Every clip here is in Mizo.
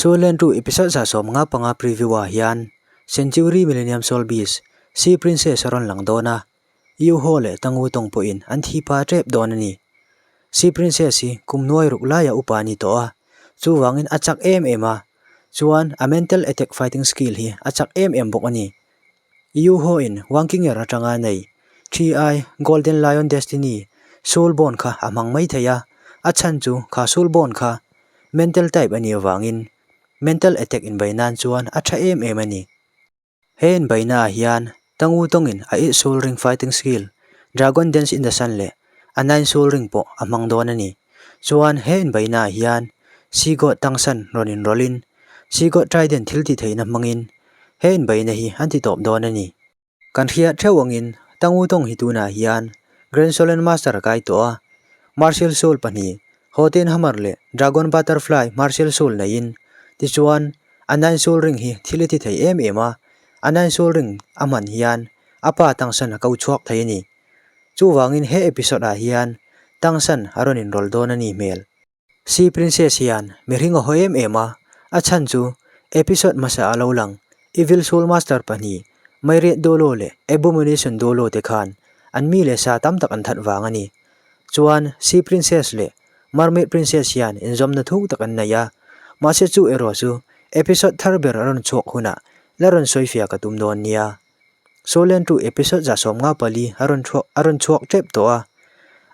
Soul Land 2 episode 155 preview ah hian Century Millennium Soul Beast, Sea Princess a rawn lang dawn a, Yu Ho leh Tang Wu Tong pawhin an thi pha tep dawn a ni. Sea Princess hi kum nuai ruk laia upa a ni tawh a, chuvangin a chak em em a, chuan a mental attack fighting skill hi a chak em em bawk a ni. Yu Ho in Wang Qinger atanga nei Thi Golden Lion Destiny Soul Bond kha a hmang mai thei a, a chhan chu kha Soul Bond kha mental type a nih avangin mental attack inbei nan chuan a tha em em a ni. He inbeina ah hian Tang Wu Tongin a Eight Soul Ring fighting skill Dragon Dance in the Sun leh a Nine Soul Ring pawh a hmang dawn a ni. Chuan he inbeina ah hian Sea God Tang San rawn inrawlhin Sea God Trident thil ti theihna hmangin he inbeina hi an ti tawp dawn a ni. Kan hriat theuh angin Tang Wu Tong hi tunah hian Grand Solen Master a kai tawh a, Martial Soul pahnih, Hoten Hammer leh Dragon Butterfly Martial Soul neiin, tichuan a Nine Soul Ring hi thil a ti thei em em a, a Nine Soul Ring a hman hian a pa Tang San a ko chhuak thei a ni. Chuvangin he episode ah hian Tang San a rawn inrawlh dawn a nih hmel. Sea Princess hian mihring a haw em em a, a chhan chu episode hmasa a lo lang Evil Soul Master pahnih, Myriad Dolo leh Abomination Dolo te khan an mi leh sa tam tak an that vang a ni. Chuan Sea Princess leh Mermaid Princess hian inzawmna thuk tak an nei a, mahse chu erawh chu episode thar ber a rawn chhuak hunah la rawn sawifiah ka tum dawn nia. Soul 2 episode 154 a rawn chhuak a rawn chhuak tep tawh a,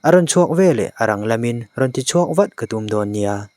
a rawn chhuak veleh a rang lamin rawn ti chhuak vat ka tum dawn nia.